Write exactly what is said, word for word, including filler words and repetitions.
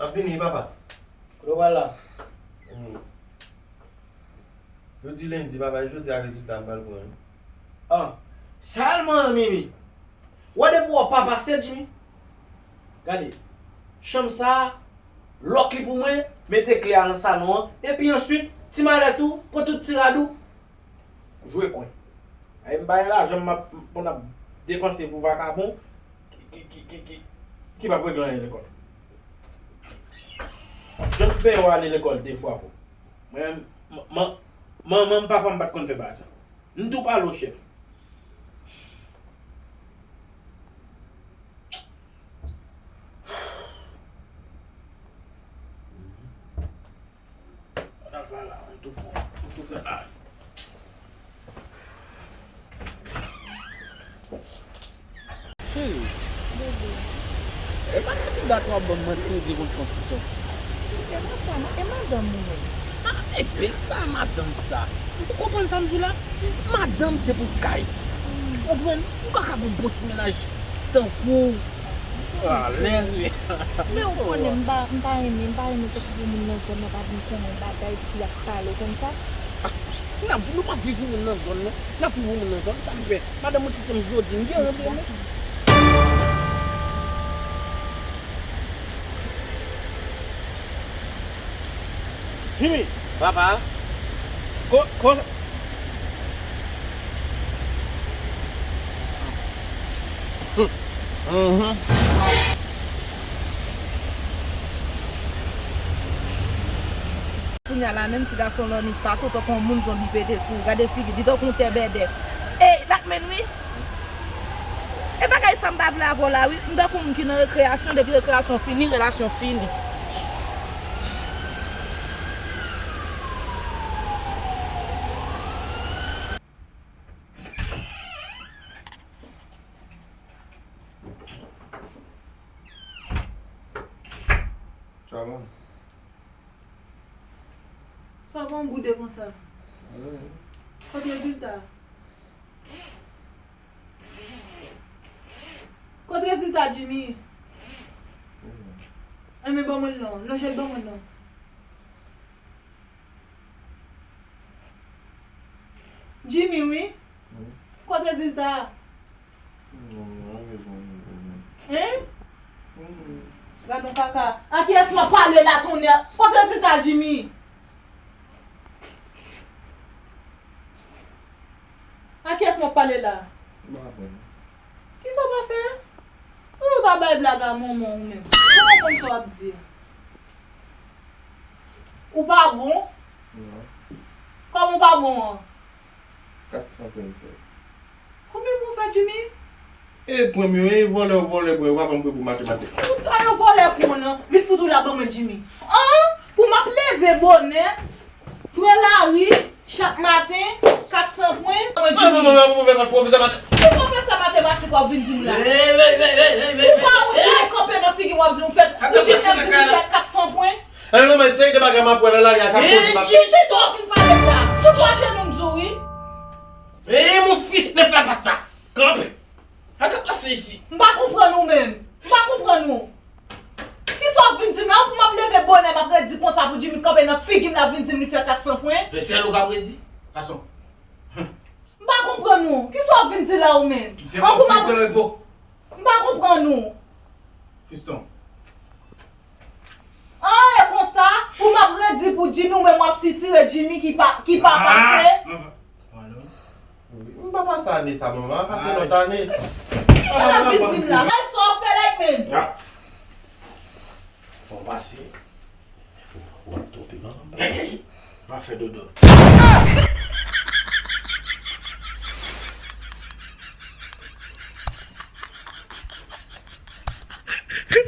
M ap vini, papa. Kote w pral la? Hmm. Yo di lendi, papa, jodi a rezilta m pral pran. Ah, sèlman Mimi. Wè depi w pa pase, Jimmy. Gade, chanm sa a, lòk li pou mwen, mete kle a nan salon an, epi answit, ti malèt ou, pran tout ti rad ou, jwe kwen. Ay, m pa gen lajan, m ap, m ap depanse pou vakabon ki, ki, ki, ki, ki, ki p ap regle anyen lekòl. Jan m peye w ale lekòl de fwa pou mwen, m, m, manman m, papa m pa t konn fè bagay sa. M tou pale w, chèf. Ann al la, m tou fò, m tou fè la. Cheri. Bebe. E pa nan pi dat w ap ban m manti, ou di pou l fè yon ti sòti. E pa sa, non, e madanm ou menm? Ah, e bèl pa madanm sa. Ou konprann sa m di w la? Madanm se pou kay. Ou konprann? Ou pa ka gon bon ti mennaj tankou w. Alèz wi. Men ou konnen m pa, m pa renmen, m pa renmen tankou pou moun nan zòn nan pa vin konnen bagay epi y ap pale w konn sa. Ah, n ap, nou p ap viv pou moun nan zòn non. N ap viv pou moun nan zòn, sa k fè? Madanm mwen kite m jodi, m gen randevou. Jimmy! Papa! Ko, ko, mhm. Kounye a la menm ti gason lònik pase w tankou yon moun zonbi pete sou ou. Gade figi l, li tankou yon tè bèdè. Ey, Latmenn wi. E bagay sa m pa vle avè w la wi. M tankou moun ki nan rekreyasyon, depi rekreyasyon fini, relasyon fini. Sa bon? Sa bon boude konsa? Wi. Kot rezilta? Kot rezilta, Jimmy? Wi. Enben, ban mwen l non. Lonje l ban mwen l non. Jimmy, wi. Wi. Kot rezilta a? Non, non, non, non, non, non. Hein? Mm. Gad yon kaka. A kiyès m ap pale la, tonnè? Kot rezilta, Jimmy? A kiyès m ap pale la? M pa konn. Kisa w pa fè? Ou ta bay blag a manman w menm. Ou pa konn sa w ap di. Ou pa bon? Non. Kòman w pa bon an? Kat san pwen m fè. Konbyen pwen w fè, Jimmy? E pwen m yo, e vòlè yo vòlè pwen yo, papa m pran pou matematik. Ou ta yo vòlè pwen w lan, vin fout ou la ban mwen, Jimmy. An? Pou m ap leve bonè, pran lari, chak maten, kat san pwen, ban mwen, Jimmy. Mwen, mwen, mwen, mwen, mwen, pwofesè matematik. Ki pwofesè matematik w ap vin di m la? Ou pa wont, Jimmy, kanpe nan figi m w ap di m fè, ou di m fè kat san pwen? Enben, men seri de bagay m ap wè nan lari a k ap koze m ap. Kisa w vin pale m la? Fout ou ajenou m di w wi. Men mon fils ne fais pas ça. Kanpe. Sa k ap pase isi? M pa konprann ou menm. M pa konprann ou. Kisa w ap vin di m la? Pou m ap leve bonè, m ap redi konsa pou Jimmy kanpe nan figi m, l ap vin di m li fè kat san pwen? E sèl ou k ap redi? Gason. M pa konprann ou. Kisa w ap vin di la ou menm? Kite mon fils en repos. M pa konprann ou. Fiston. An, e konsa, pou m ap redi pou Jimmy, ou menm w ap sitire Jimmy ki pa, ki pa pase. Ah, ah, ah. Wi, m pa pase ane sa, manman, m pase lòt ane. Sa w ap vin di m la? Ay, sa w fè like men. Ah. Fò w pase. W ap twonpe manman m. Hey, hey, hey. Va fè dodo.